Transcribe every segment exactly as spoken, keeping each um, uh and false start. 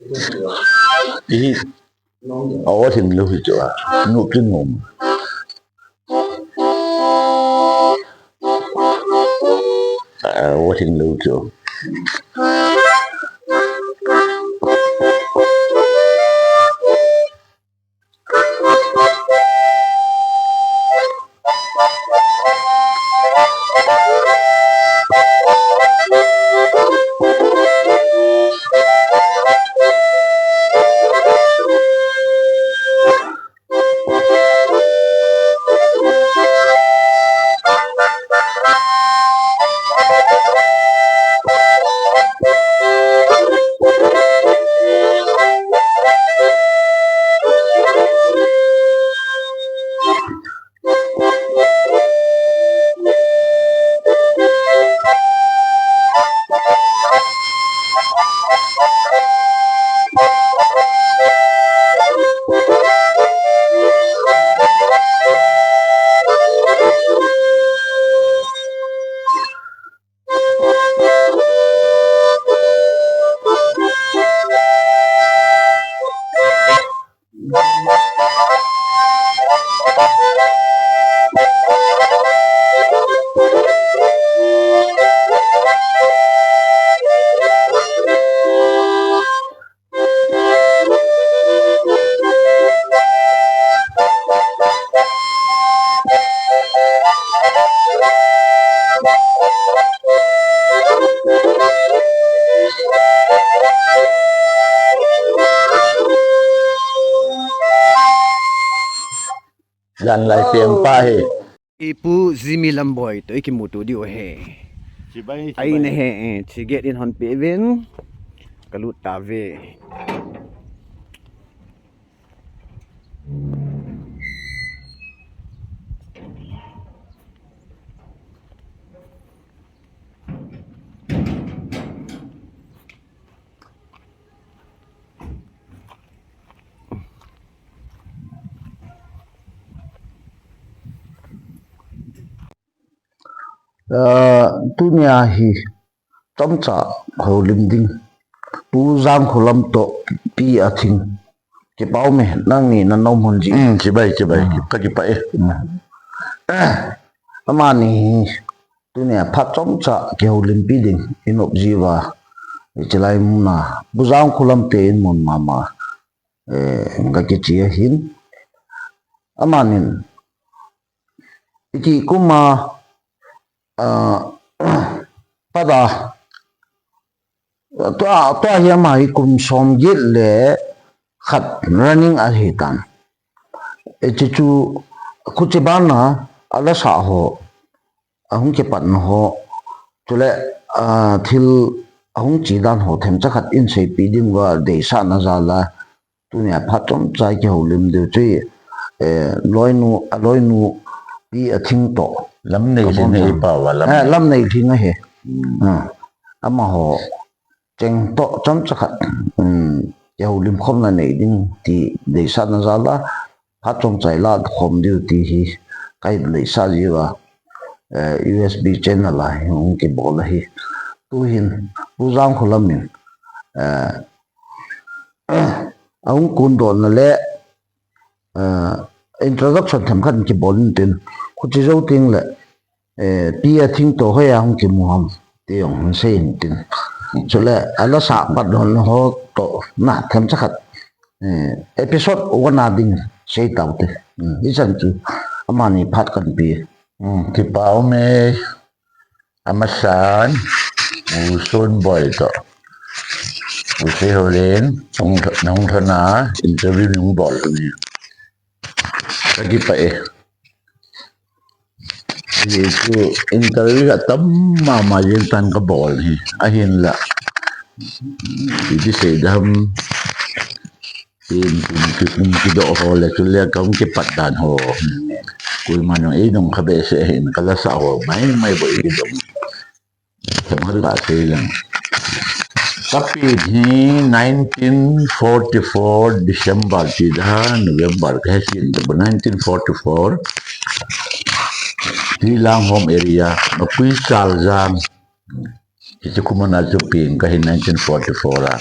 Ihi. Aw, thing lou hi chu a. Nu kin ngom. Aw, thing lou chu. Jan lai peng pa hi. Ipu Jimmy Lamboi toh ikimuto diu ahi. Chibai, chibai. Ahi nahi, eh, chiget in hon pe uvin. Kalut tave. Ah, tunia hi chomcha houlim ding. Pu Jangkholam toh Pi Athing. Kipah ume, nangni nanom hon ji. Hmm, chibai, chibai. Hmm. Kakipah e. Hmm. Amani hi tunia phat chomcha kihoulimpi ding inop jiuva. Hiche lai muna Pu Jangkholam te in mun mama. Eh, kakiche ahin. Amanin iti kum a, ah, pat a, tua, tua hi ama hi kum som get le khat running ahitan. Hiche chu khuche bana alasa ho, ahung kipatna ho, chule, ah, thil ahung che dan ho themcha khat in seipeh diuva deisahna jal a, tunia phat chomcha kihoulim diu chu, eh, loinu, aloinu Pi Athing toh. Lamneilhing ahi pa uva, lam. Eh, Lamneilhing ahi. Hmm. Ah, amaho cheng toh chomcha khat, um, kihoulim khomna nei ding ti deisahna jal a, phat chomcha ilah khom diu ti hi kadeisah jiuva, eh, U S B channel a hi hung kibol ahi. Tuhin Pu Jangkholam in, eh, ahung kondohna le, eh, introduction themkhat kibol intin, khuche jou teng le, eh, Pi Athing toh hoiya hung kimu ham ti jong hin sei intin. Chule, alasa pat hon ho toh na themcha khat, eh, episode one a ding sei taute. Hmm, hichan chu amani phat kanpe. Hmm, kipah ume. Amasan, U Sonboi toh U Seiholen, nahung, nahung lhon a, interview nahung bol lhon hi. Kakipah e. Hichu interview atam mama jeng tan kabol hi. Ahinla. Iti sei dam. Kum, kum, kum kidoh ho le, chule kahung kipat dan ho. Koiman jong eidong kha behseh ahin, kalasa ho maimai bou eidong. Themkhat kasei leng. Kapen hi nineteen forty-four December ti da, November kahe sin da, nineteen forty-four. Tilang home area, Mapui Chaljang. Hiche kum a chu pen kahi nineteen forty-four a.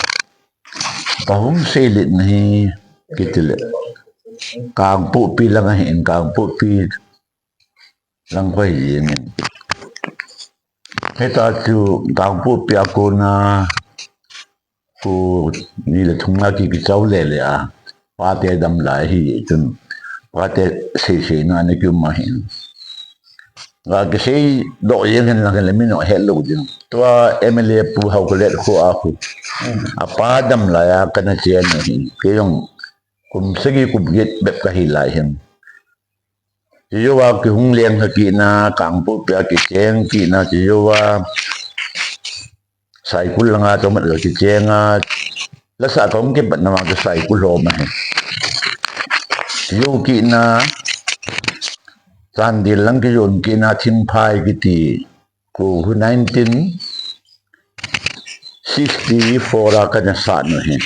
Kahung seilet na hi, kiti le. Kangpokpi lang ahin, Kangpokpi lang kho hi jeng in. Hita chu Kangpokpi a kona, kho ni le thum nga ki, kichao le le a. Pate dam lai hi chun. Pate sei sei na ni kium ahin. Nga kisei doh jeng hin lang le min ahet lou ding. Tua M L A pu Haokholet khu a khu. Apa dam lai a kana chen ahin. Kei jong kum sagi kum get bep kahi lai hin. Chujouva kihung leng kha kit na, Kangpokpi a kicheng kit na, chujouva Saikul langa tomat ka kicheng a, lasa kahung kipat na ma ka Saikul lom ahi. Chujou kit na, Chandel lang kijon kit na, Thingphai kiti, kho nineteen sixty-four a kana sat nu hi.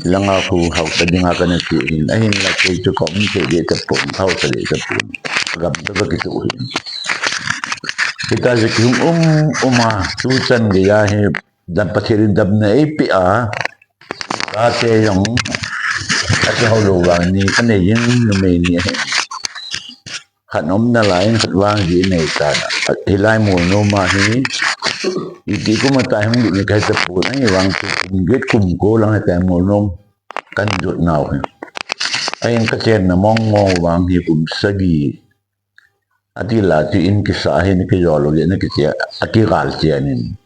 Langa khu haosa dinga kana ti hin. Ahinla kei chu kahung thei deh tapon, haosa deh tapon. Gam toh kakitoh hin. Hita jeh kihung um, um a, tuchan geiya hi, dam Pathen in damna eipeh a. Kate jong, akihou lou vang ni, kanei jing numei ni ahi. Khat um nalai in khat vang ji nei tan. Hilai Molnom a hi, iti kum a tai hung lut ni kahi tapon, ahivang chu kum get kum ko lang hitai Molnom kalut nau hi. Ahin kachenna mong mong vang hi kum sagi. Ati la chu in kisa hi ni kijol lou le ni kiche, akigal chen in.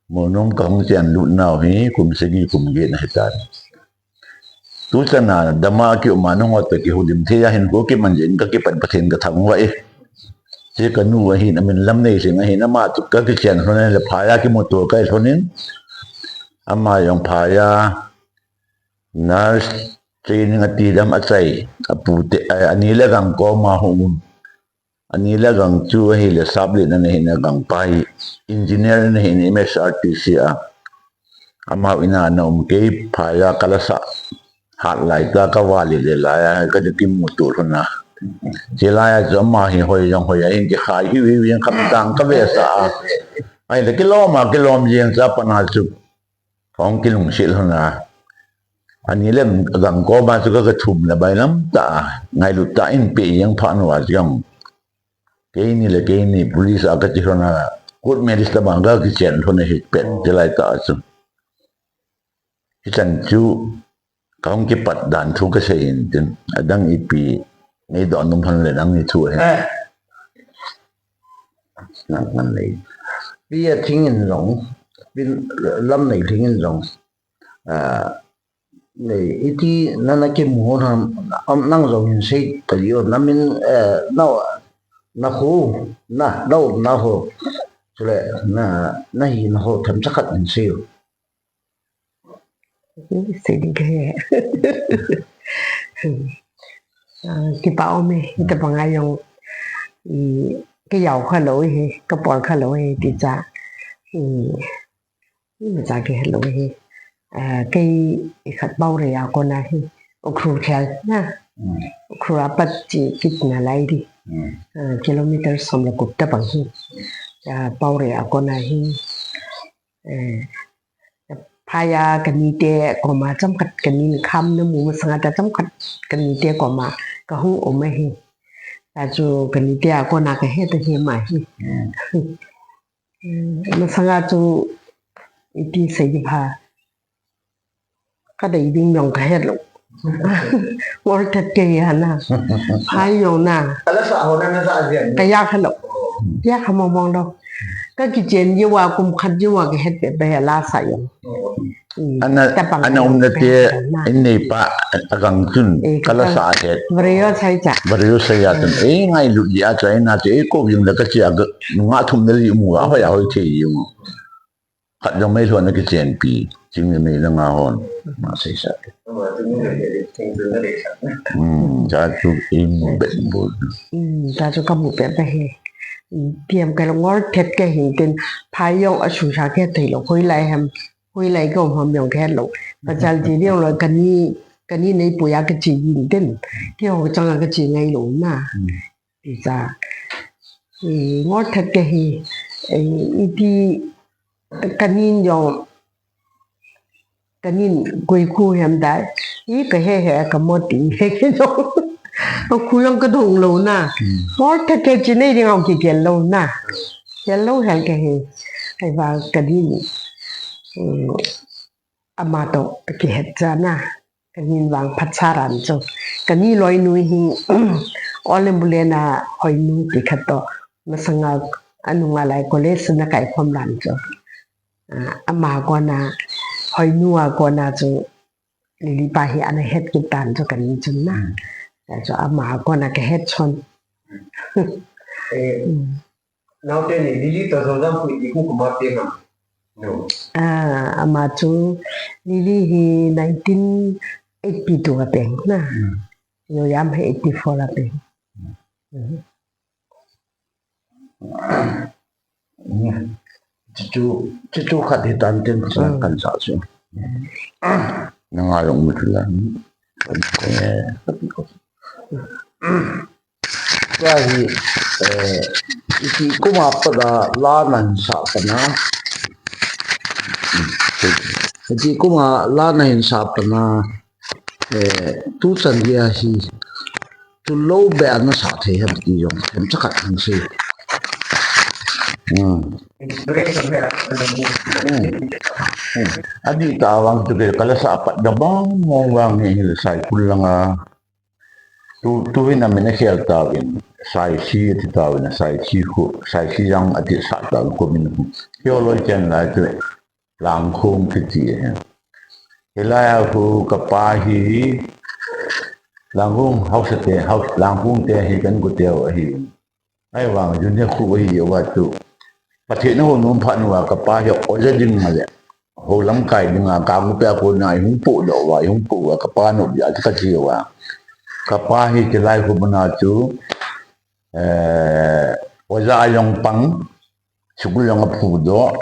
Molnom kahung chen lut nau hi kum sagi kum get na hitan. Tuchan a dam a kium a nangho toh kihoulim thei a hin kho kiman jeh in kakipan Pathen kathangvah e. Che kanu ahin amin Lamneilhing ahin ama chu kakichen lhon le phai a kimuto kahi lhon in. Ama jong phai a nurse training ati dam achai. Apu te, a, ani le gang koma hung um. Ani le gang chu ahile Saplet na ahin, agangpa hi engineer na ahin M S R T C a. Amau in a ana um kei phai a kala sah hat lai ta kavale le lai a kakimuto lhon a. Chulai a chu ama hi hoi jong hoi a hin kikhai hiu hiu jeng khamtang kavesah a. Ahile kilom a kilom jeng cha pana chu kahung kilungset lhon a. Ani le gang koma chu ka, kathum le bailam tah a, ngailut tah in peh jeng phat uva chu jong. Keini le keini police a kache lhon a, court marriage tobang kakichen lhon ahi pet chulai tah a chu. Hichan chu kahung kipat dan thu kasei in tin, adang ipi neidoh nom lhon le nangni thu ahi. Eh. Nang ngan lei. Pi Athingin jong, Pi Lamneilhingin jong, ah, nei, iti nana kimu ham, am, nang jong hin sei tadi o, namin, eh, na, nakho, na, naumna ho. Chule, na, nahina ho themcha khat hin sei o. Sei ding kahe. Ah, kipa um e, hitabang a jong, i, kajao khalou hi, kapol khalou hi, ti cha. I, imacha kihelou hi. Ah, kei ikhat Paorei a kona hi. Ukhrul khel na. Mm. Ukhrul a pat chu kit nalai di. Mm. Ah, kilometer som le gup tabang hi. Ah, Paorei a kona hi. Eh, phai a kanite koma chomkhat kanin kham namu masanga ta chomkhat kanite koma kahung um ahi. Ta chu kanite a kona kahet ahi ama hi. Mm. Eh, masanga chu iti sei di pha. Kadei ding jong kahet lou. Ngol thet kei a na. Phai jong na. Ala sa ho na na sa a jeng. Kaya khalou. Oh. Kaya kha mong mong lou. Kakichen jeh uva kum khat jeh uva kahet peh peh a la sa jong. Oh. Hmm. Ana, tabang ana jong umna te, kahet na. In neipa, agang chun, eh, kala sa het. Vario sai cha. Vario sai a chun. Hmm. Eh, ngailut jeh a chu, eh, na chu, eh, ko jing le kache a ga, nunga thum na li mu a, hoi a hoi thei jing. Khat jong Meilhei a kichenpi, Chingnei le Meilhei a hon. Ma sei sa. Hmm, cha chu imu bet bol. Hmm, cha chu kamu bet ba he. Hmm, piam ka ngol thet ka hin tin, phai jong asu sa ka thei lou, hoilai ham, hoilai ka um ham jong ka het lou. Pachal ti jong lou kani, kani nei puya kache jin tin. Keiho chang a kache ngai lou na. Hmm. Ti cha. I ngol thet ka hi, i, iti kanin jong Kanin koi khu hem dai. Hi kahe he ka mo ti he ke no. Ka khu jong kadong lou na. Mol thet thet chi nei ding a kigel lou na. Gel lou hel kahi. Ahivang kanin, um, ama toh kakihet cha na. Kanin vang phat cha ran chu. Kani loinu hi, All Ambulance a Hoinu ti khat toh. Masanga anunga lai college na kai khom ran chu. Ah, ama kona, Hoinu a kona chu Lily pa hi ana het kit tan chu kani chun na. Hmm. Chu ama kona kahet chon. Eh, hmm. Naote ni Lily toh Zouzam Pui ti khu kuma peng am? No. Ah, ama chu Lily hi nineteen eighty-two a peng na. Hmm. Zouzam hi eighty-four a peng. Hmm. Chuchu, chuchu khat hi tan tin, hmm, kan sa chu. Na ngai jong mu chu la. Tua hi, eh, iti kuma pat a la nahin sah pan a. Iti kuma la nahin sah pan a. Eh, tuchan gei hi tulou beh a nasah thei ham ti jong themcha khat hung sei. Hmm. Hmm. Hmm. Adih tah vang chu kei ka la sah pat da bang mong vang hi, hi Saikul langa. Tu, tu hin amin akhel tauvin, Saisi ati tauvin, Saisi khu, Saisi jang ati sah tauvin, khu min khu. Kio loi chen lai tu. Langkhong kiti ahi. Hilai a khu kapa hi Langkhong haosa te, haosa Langkhong te hi kan gu teu ahi. Ahivang junior khu ahi uva chu. Pathen in houin phat uva kapa hi oja ding a le. Hou lamkai ding a, ka gu pe a kona eihung podoh uva, eihung po uva, kapa nop dia chu kati uva. Kapa hi hilai khu muna chu, eh, oja a jong pang, School jong aphudoh.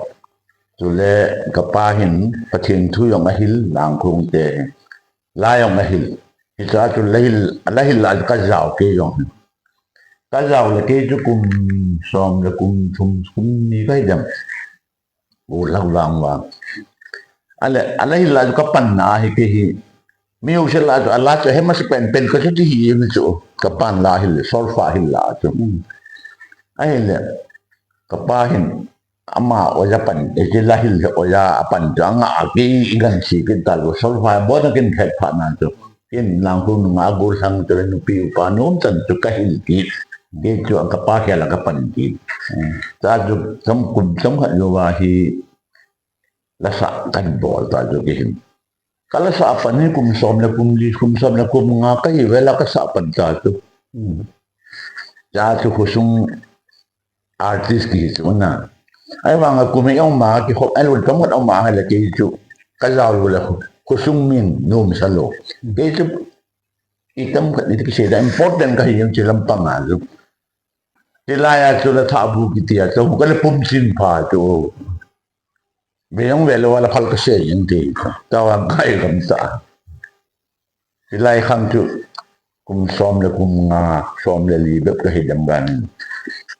Chule kapa hin Pathen thu jong ahil, Langkhong te hin. La jong ahil. Hicha chu la hil, la hil la chu ka jao kei jong. Ka jao le kei chu kum som le kum thum, kum ni kahi dem. U lhak vang vang. Ale, ala hil la chu ka pan na hi kei hi. Mi u se la chu, ala chu he ma se pen pen ka chu ti hi mi chu. Ka pan la hil, solfa hil la chu. Hmm. Ahile, kapa hin, ama oja pan, e, ti la hil oja a pan chu, anga a ki i gan si kin ta lu, solfa, bo na kin phet pha na chu. Kin lang hu nga gu sang chu, nupi upa nom chan chu ka hil ki. Ki chu kapa khel a ka pan ki. Hmm. Ta chu, tam kum, tam khat lu va hi, la sa kan bol ta chu ki hin. Ka la sa pan hi kum som le kum li, kum som le kum nga ka hi vela ka sa pan ta chu. Hmm. Cha chu khosung artist kihi chu na. Ahivang a kum hi ong ma ki khop, ai lun kam ngot ong ma ha le kei chu. Ka jao lu le khosung min nom sa lo. Kei chu i tam khat ni ki sei da important ka hi yam chi lam pang a chu. Ti lai a chu la tha bu kiti a chu ka le pum sin pha chu. Ve jong ve lou a la phal ka sei jeng ti. Tao a kai gam ta. Hilai khang chu kum som le kum nga, som le li bep ka hi dem ban.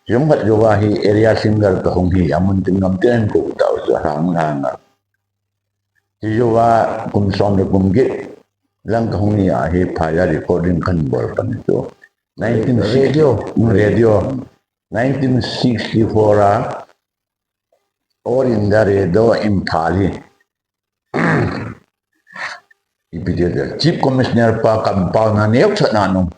Jong khat jo va hi area singer ka hung hi, amun tin ngam ten ko tao chu hang hang a. Ti jo va kum som le kum get lang ka hung hi a hi phaya recording kan bol pan chu. Nineteen radio. Radio. Nineteen sixty-four a All India Radio Imphal hi. Ipi dia dia. Chief Commissioner pa compound a neo sa na nung.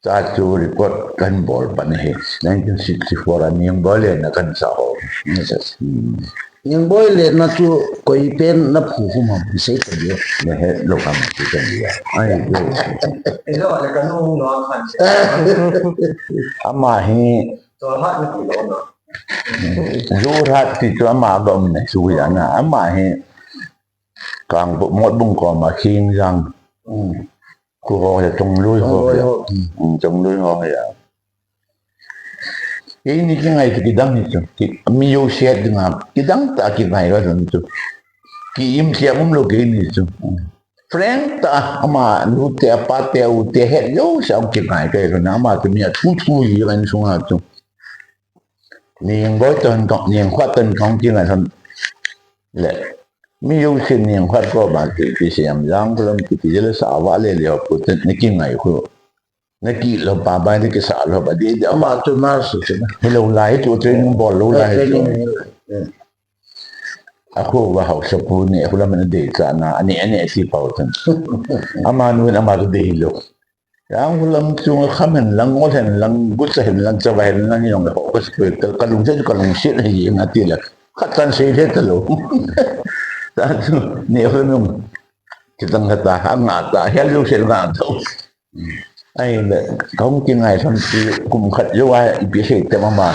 Cha chu record kan bol pan hi. Nineteen sixty-four a Niangboi le na kan sa ho. Hmm. Niangboi le na chu koi pen na phu hu ma sei ta dia. Na he lo kam ti kan dia. Ai, lo. Ama hi Jorhat ti chu ama ga um na chu ya na. Ama hi Kangpokpi Motbung koma Khingjang. Hmm. Khu ho ya Chongloi ho ya. Hmm, Chongloi ho ya. Kei ni kingai chu kidang hi chu. Ki, mi jo siat dinga. Kidang ta kingai ka chu. Ki im siam um lo kei ni chu. Frank ta ama nu te apa te u te het jo sa kingai ka chu na ama chu mi a thu thu hi kan sunga chu. Niangboi ton kong, Niangkhua ton kong ti na son. Le. Mi jousen neng khat ko ba ti, ti siam jang ko lam ti, ti le sa va le le ko te ne ki ngai ko. Ne ki lo pa ba ne ki sa lo ba di di ama tu ma su su. Hello lai tu training bol lo lai tu. A ko ba hausa pu ne ko lam ne de sa na ani ani si pau tan. Ama nu ama tu de lo. Yang hulam chung kha men lang, ngol hen lang, gut sa hen lang, chava hen lang, yong le ho, ka sipoi, ka, ka lungset, ka lungset hi, nga ti le. Khat tan sei le ta lo. Ta tu, ne ho nung. Kitang kata, ha nga ta, hel lu sel nga ta. Ai le, kong ki ngai sam ti, kum khat yo ai, ipi sei te mama.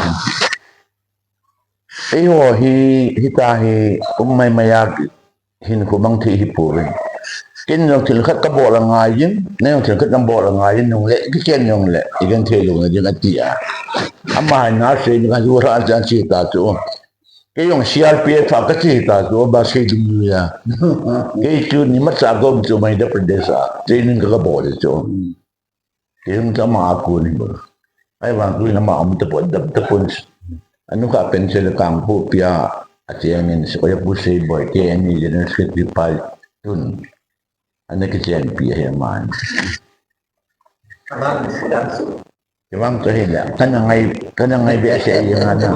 Eiho hi, hita hi, um mai mai a, hinkho mang thei hi pouvin. Ken jong thil khat ka bol a ngai in, nang jong thil khat nang bol a ngai in, nung le, kichen jong le, i gen thei lou na ding ati a. Ama na sei ding a ju ra chan chi ta chu. Kei jong C R P F a ka chi ta chu, ba sei ding ju ya. Kei chu ni ma cha gom chu mai da Pradesh a, training ka ka bol chu. Kei jong cha ma a kun hi bol. Ai vang tu na ma um ta pon, dam ta pon. Anu ka pen se le kang pu pia, a che min se ko ya pu sei boi, ke ni le na se pi pai tun. Ana ki chen pi he man. Ke vang to he la, kana ngai, kana ngai be se ye na na.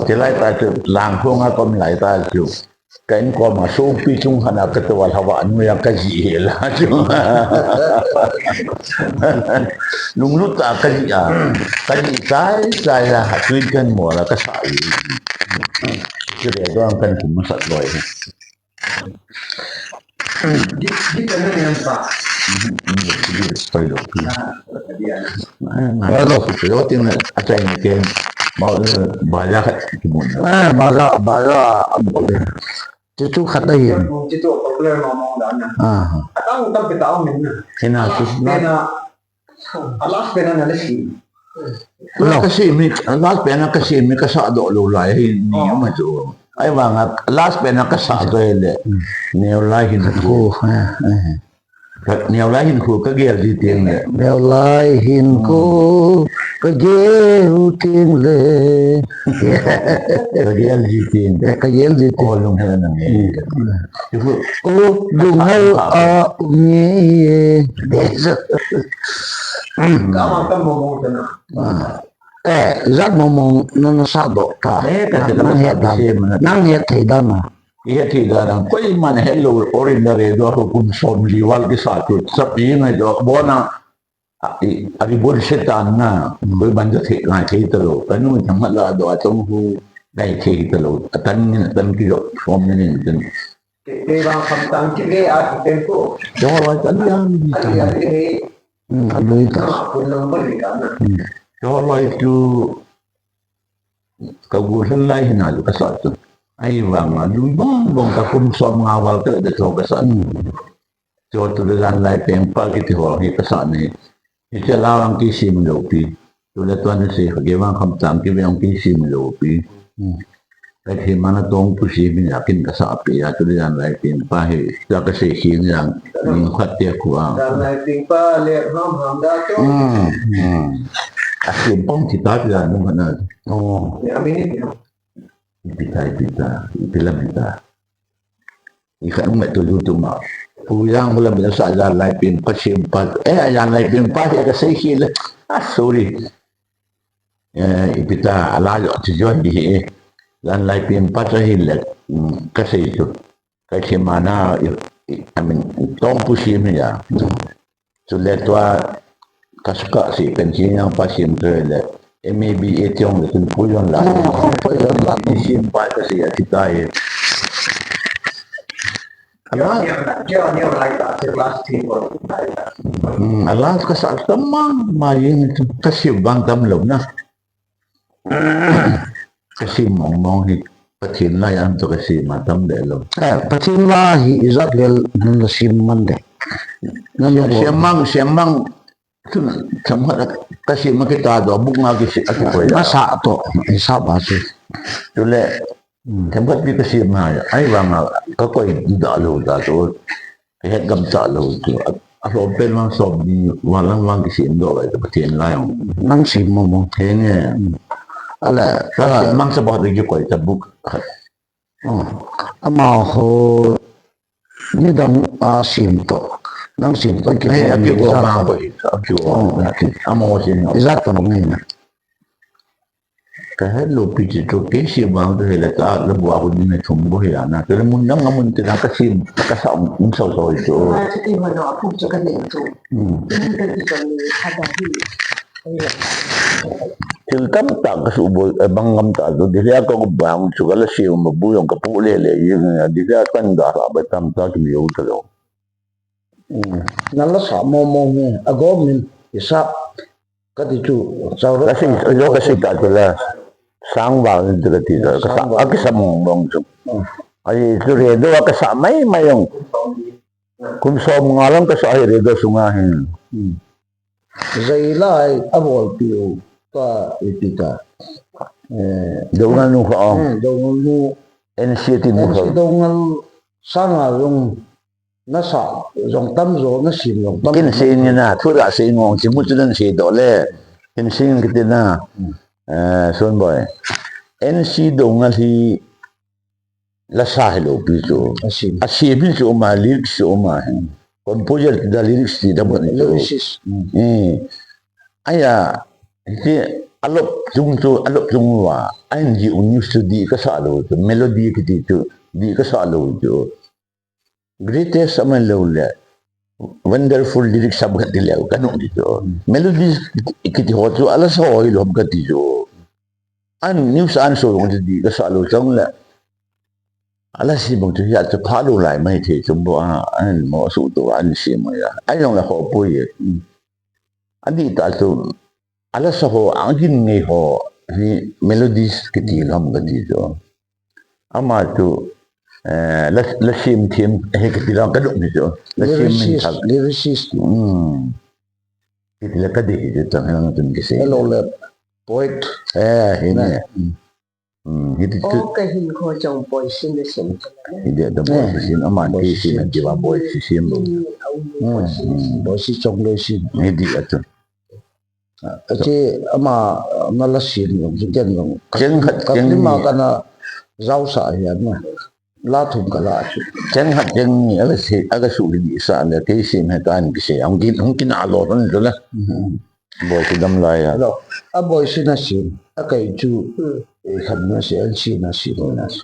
Ke lai ta chu, lang ko nga kom lai ta chu. Ka in kom a, sopi chung hana ka to wal hawa nu ya ka ji he la chu. Lunglut ta ka ji a, ka ji chai chai la, ha tui kan mo la ka sa yi. Chu le don kan kum sa loi. Di, di ka na yan pa. Pai lo. Hello. Yo tin a chai ni ke. Ma, ba ya ka ki mo. Ah, ba ya, ba ya. Chuchu khat ahi. Chuchu popular mong mong dan na. Aha. Atang tam pe ta ong min na. Hina chu na. Hina. A last pen na na le si. Na ka si mi, a last pen na ka si mi ka sa doh lou lai hi ni ma chu. Ai vang a last pen na ka sa doh le. Neo lai hin. Ko, ha, ha. Ka neo lai hin khu ka gel ji tieng le. Neo lai hin khu ka gel tieng le. Ka gel ji tieng. Eh, ka gel ji tieng. Ko lung hela na nge. Hmm. Ko lung hela a nge. Ka ma ka mo mo ta na. Ah. Eh, jat mo mo na na sa doh ta. Eh, ka nang het dan. Nang het thei dan na. Ihe thi da dang, koiman helou, ordinary do ko kum som li val kisa chu, sapi ngai do, bona, a, i, a ri bol se tan na, koiman do thi, ngai thi ta lou, kanu thang la do, a tong hu, ngai thi ta lou, a tan min, a tan ki do, som min in tin. Ke, ke bang kham tang ki ve a ki tem ko. Jo, wa tan ya, ni ta. Hmm, a lui ta. Kun lang ba ni ta na. Hmm. Jo, wa tu, Ka gu hel lai hina lu ka sa chu. Ai vang a lu bang bang ka kum som nga val ka de tho ka sa. Hmm. Cho tu le jan lai peng pa kiti ho hi ka sa ni. Hi che la vang ki sim lo pi. Tu le tuan se ka ge vang kham tang ki vang ki sim lo pi. Hmm. Ka thi mana tong pu si min ya kin ka sa pi ya tu le jan lai peng pa hi. Ya ka se khi ni yang ni khat te ku a. Jan lai peng pa le ham ham da to. Hmm. Hmm. A sim pong ki ta ya nu na. Oh. Ya, minit ya. Ipi ta, ipi ta, ipi lam ipi ta. Ikhang me tu YouTube ma. Pu yang lam ya sa ya lai pin pa sim pa. Eh, ya lai pin pa ya ka sei hi le. Ah, sorry. Eh, ipi ta, ala yo ti yo hi. Lan lai pin pa ta hi le. Hmm, ka sei tu. Ka thi mana, i, i, I mean, tong pu sim ya. Chu le tua ka suka si pen si yang pa sim tu le. M A B A tiong le tun pu yon la. Pu yon la. Ti sim pa ka si a ti tai. Ala. Hmm, ala ka sa tamang ma yin ka si bang tam lo na. Ka sim mong mong hi Pathen lai a to ka sim a tam le lo. Eh, Pathen lai hi ijat le na sim man de. Na lo. Siam mang, siam mang. Tu na, tham khat ka sim ma kita do, buk nga ki si, a ki koi. Na sa to, i sa ba si. Tu le, hmm, tham khat ki ka sim ma, ai vang a, ka koi da lo da to. Ka het gam cha lo chu. A, a hlom pen vang som ni, vang lang vang kisem doh lai ta Pathen lai ong. Nang sim mo mo. He nge. Hmm. Ala, ka sim mang sa ba de ki koi ta buk. Oh, amaho nidang a sem toh, nang sem toh, eh, akigo ma ko, akigo. Oh, okay. Amaho sem. Ijat toh ngai na. Ka hello pi ti chu, kei sem vang chu hile ka, la bua hu ni me thum bo hi la na. Ka le mun dang a mun ti na ka sem, ka sa um, um sau sau hi chu. Ma chu ti ma no, a phu chu ka nei chu. Hmm. Ka ti ka ni ka da hi. Thil tamtah ka suboi, eh, bang ngam ta chu, Delhi a ka um vang chu ka la sem ma bu jong ka pu le le, Delhi a kan ga sa ba tamtah ki leo ta lo. Hmm. Na la sa mo mo nge, a go min, i sa, ka ti chu, chau ra. Ka si, ka si ta chu la, sang vang chu ka ti chu, ka sa, a ki sa mong mong chu. Hmm. Ai, chu re do ka sa mai mai jong. Kum som nga lang ka sa hi re do sunga hi. Hmm. Zailai a bolpiu pa ipi ta. Eh, Doungel nu kha ong. Hmm, Doungel nu. N C ti nu kha. N C Doungel sanga jong nasa jong tam jo, na sem jong tam. Kin sei ni na, thu ra sei ngong, chi mu chu nan sei do le. Kin sei ngin kiti na. Hmm. Eh, Son Boy. N C Doungel hi la sa hi lo pi chu. A sem. A sem hi chu ma, lyrics chu ma. Hmm. Composer ti da, lyrics ti da bon chu. Lyricist. Hmm. Eh. Aya, ti a lop chung chu, a lop chung wa. A hin ji un used to di ka sa lo chu. Melody kiti chu, di ka sa lo chu. Greatest aman lo le. Wonderful lyrics sab khat ti le ka nung di chu. Hmm. Melodies kiti ho chu, a la sa ho hi lo ham ka ti chu. An news an so jong di ka sa lo chang le. A la sem bang chu hi a chu pha lo lai mai thei chu bo a, an mo su to an sem mai a. Ai jong la ho poi e. Hmm. A di ta chu, a la sa ho, a gin ngei ho, hi melodies kiti lam ka ti chu. Ama chu, eh, la, la sem them, he kiti lam ka dong ni chu. La sem min thak. Lyricist, lyricist. Hmm. Kiti la ka di hi chu, tang hang tun ki sei. Hello le, poet. Eh, hi ne. Hmm. Hmm, hiti chu. O ka hin kho chang boy sin de sem. Hiti a boy sin, aman ti sin, ti ba boy sin lo. Hmm, au, boy sin. Hmm, boy sin chang lo sin. Hiti a chu. Ache ama na la sin lo, chu ken lo. Cheng khat, ka cheng ni ma ni. Ka na jao sa hi an na. La thum ka la chu. Cheng khat, cheng ni, a la si, a ka su di sa le, kei sin he tan ki se, hung kin, hung kin a lo tan chu la. Hmm. Boy si dam lai a. Lo, a boy si na si, a kai chu, hmm, eh, khat na si, an si na si, na si.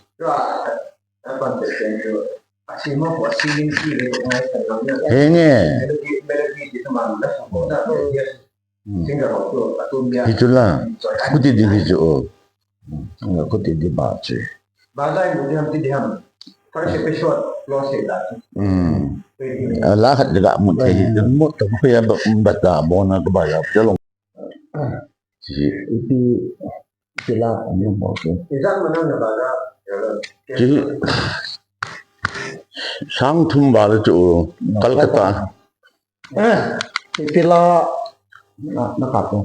Henge. Hmm. Hi chu la, kuti di hi chu, oh. Hmm, kuti di ba chu. Bazar Museum ti diham. First episode, close it that. Hmm. Twenty minutes. Ah, la khat ga mu thei. Hmm. Mu to ko ya ba, ba ta bo na ko ba ya. Chalo. Chi. Iti, iti la, ani mo ko. Exam mana na ba ga. Chi. Sang thum ba la chu. No, Calcutta. Eh, iti la, na, na ka to.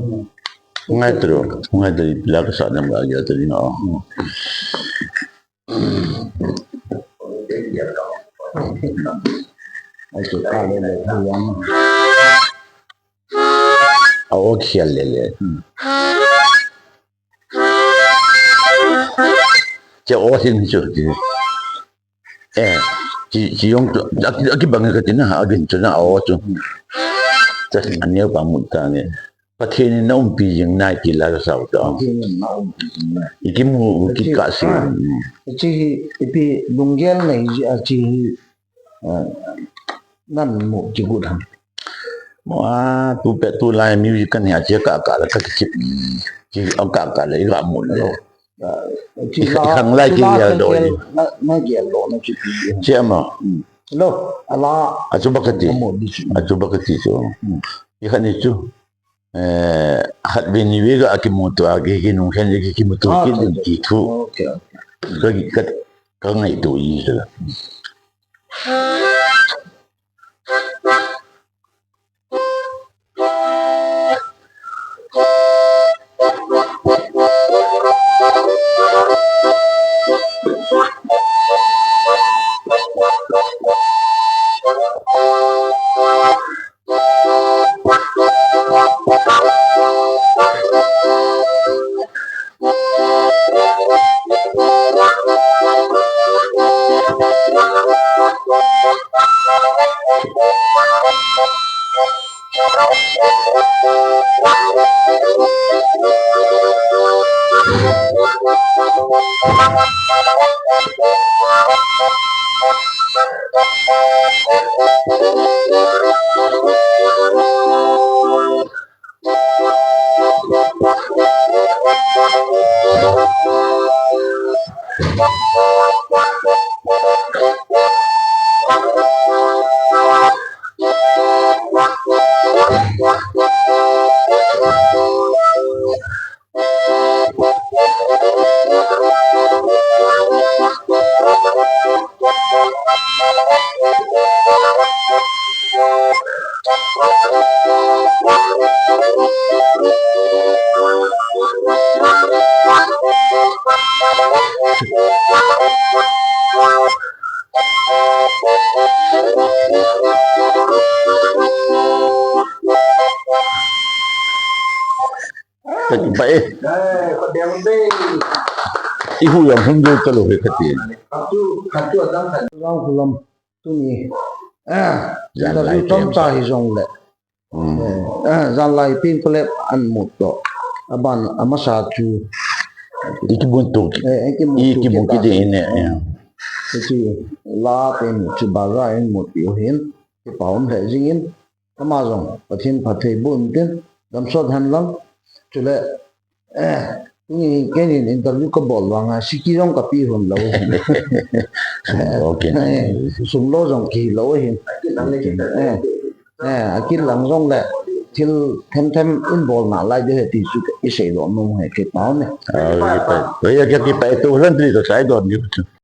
Ngai tru, ngai tru, iti la ka sa nam ga ya tru na. Ai, chu ka le le, ka yang. A o khial le le. Hmm. Che o hin chu ti. Eh, chi, chi jong chu, a ki, a ki bang ka ti na, a gin chu na, a o chu. Ta, a neo pa mu ta ne. Pathen in na umpi jing nai ti la ka sa u ta. Pathen in na umpi jing nai. I ki mu, i ki ka si. Ah, chi hi, ipi lunggel nei ji a chi hi, ah, nan mu ki gut ham. Mo a, tu pe, tu lai music kan hi a chi ka ka la ka ki chip. Chi a ka ka la i ga mu lo. Ah, chi la, khang lai chi ki la gel do. Na, na gel lo, na chi pi. Chi ama. Hmm. Lo, a la. A chu ba ka ti. A chu ba ka ti chu. Hmm. I khan ni chu. Eh, khat ve ni ve ga a ki mu to, a ki, ki nung khen ki, ki mu to, ah, ki ding ki thu. Okay, okay. Ka, ka, ka ngai to i la. Ka kipa e. Ai, ka deng be. I hu jong hung jou talou he kati. Khatu, khatu adang khatu. Lam khulam tuni. Ah, janlai interview tam ta hi jong le. Hmm. Eh, ah, janlai pin ko le an mut to. Aban amasa chu. I kibun tu. Eh, i kibun tu. I kibun ki de ne. Eh. Chu la pen chu ba ra in mut yo hin. Kipa um le jing in. Ama jong, Pathen phatthei boh in tin, damsot hen lang. Chule, eh, tuni keinin interview kabol vanga, siki jong kape hon lou hin. Okay. Eh, sum lo jong kihi lou hin. Eh, eh, akit lang jong le, thil themthem in bol nalai ding ahi ti chu i seidoh nom e, kipa um e. Ah, kipa. Oi, kipa e, tu lan tri to seidoh ni chu.